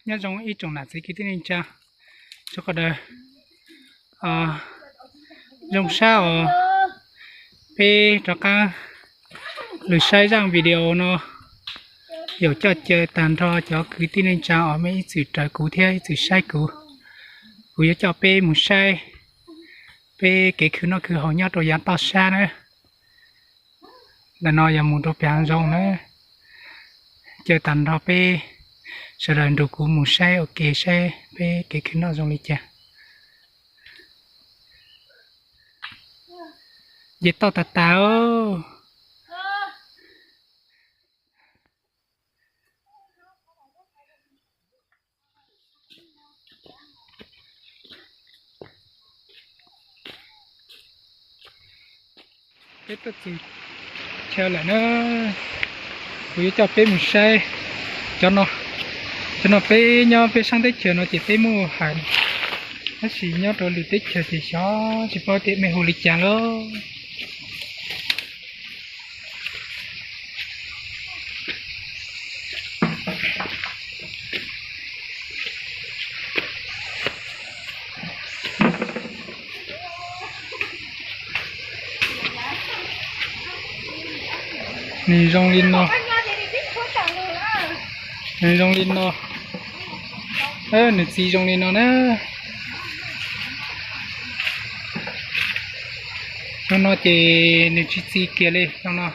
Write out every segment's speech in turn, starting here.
Nyob zoo ib tsoom nam txiv kwv tij neej tsa, sawv daws, zoo sab os. Peb rov qab lug saib zaj video no, yuav coj caw tag nrho cov kwv tij neej tsa uas mej ib txwm raws kuv thiab ib txwm saib kuv. Kuv yuav coj peb mus saib peb kev khwv noj khwv haus nyob rau yav toj sab na. Ntawm no yog mus rau pem hav zoov na. Caw tag nrho peb sawv daws nrug kuv mus saib ua ke saib peb kev khwv noj zoo li cas. Nce toj tas tas. Peb tuaj txug chaw lawm na, kuv yuav coj peb mus saib cov no. Cov no peb nyob peb saab teb chaws no ces peb muaj hais, tab sis nyob rau lwm teb chaws ces xyov tsis paub tias mej hu li cas lawm. Nws zoo li no. Nws zoo li no. Nws txi zoo li no na. Zoo no ces nws tsis txi kiag li zoo no.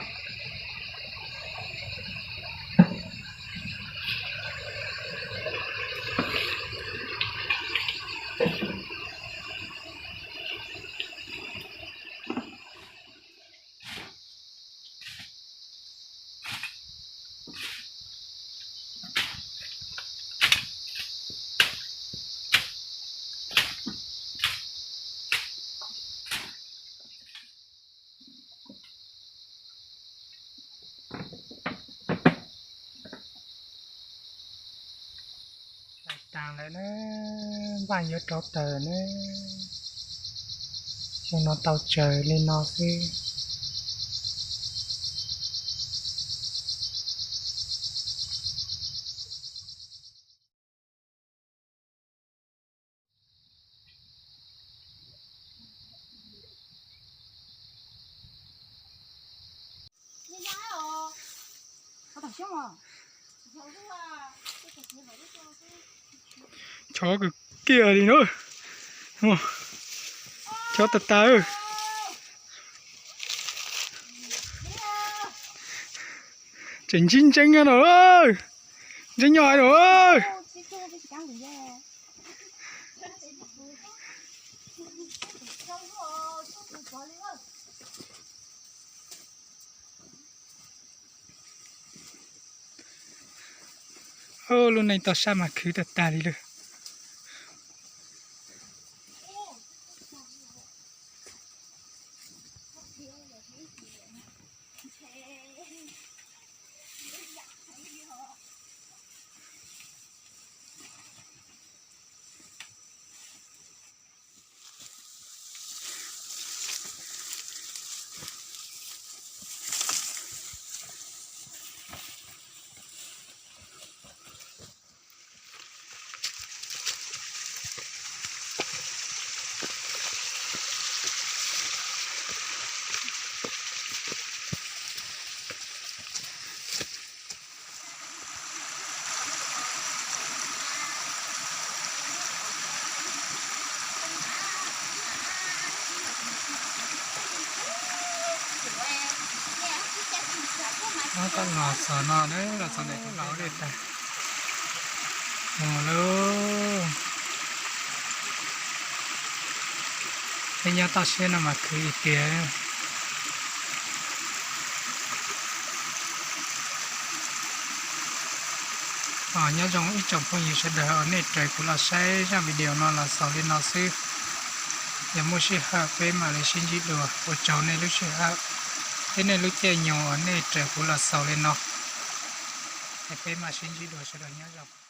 Tag lawm na, npaj yuav rov tawm na. Xyoo no tau tsaws li no xwb. Chov kawg kiag li na. Chov tas tas. Tseem ntsib ntseeb no, ntseeb nyob no. Lub neej toj sab mas khwv tag tag li lawm. Los txog no, los txog ntawm tus laus li tas. Mus lauj. Peb nyob toj siab no mas khwv li tiag. Nyob zoo ib tsoom phooj ywg sawv daws uas nej raws kuv los saib zaj video no los xaus li no xwb. Yog muaj sij hawm peb mam li sib ntsib dua. Ua tsaug nej lub sij hawm thiab nej lub caij nyoog uas nej raws kuv los xaus li no. Es peb mam sib ntsib dua, sawv daws nyob zoo.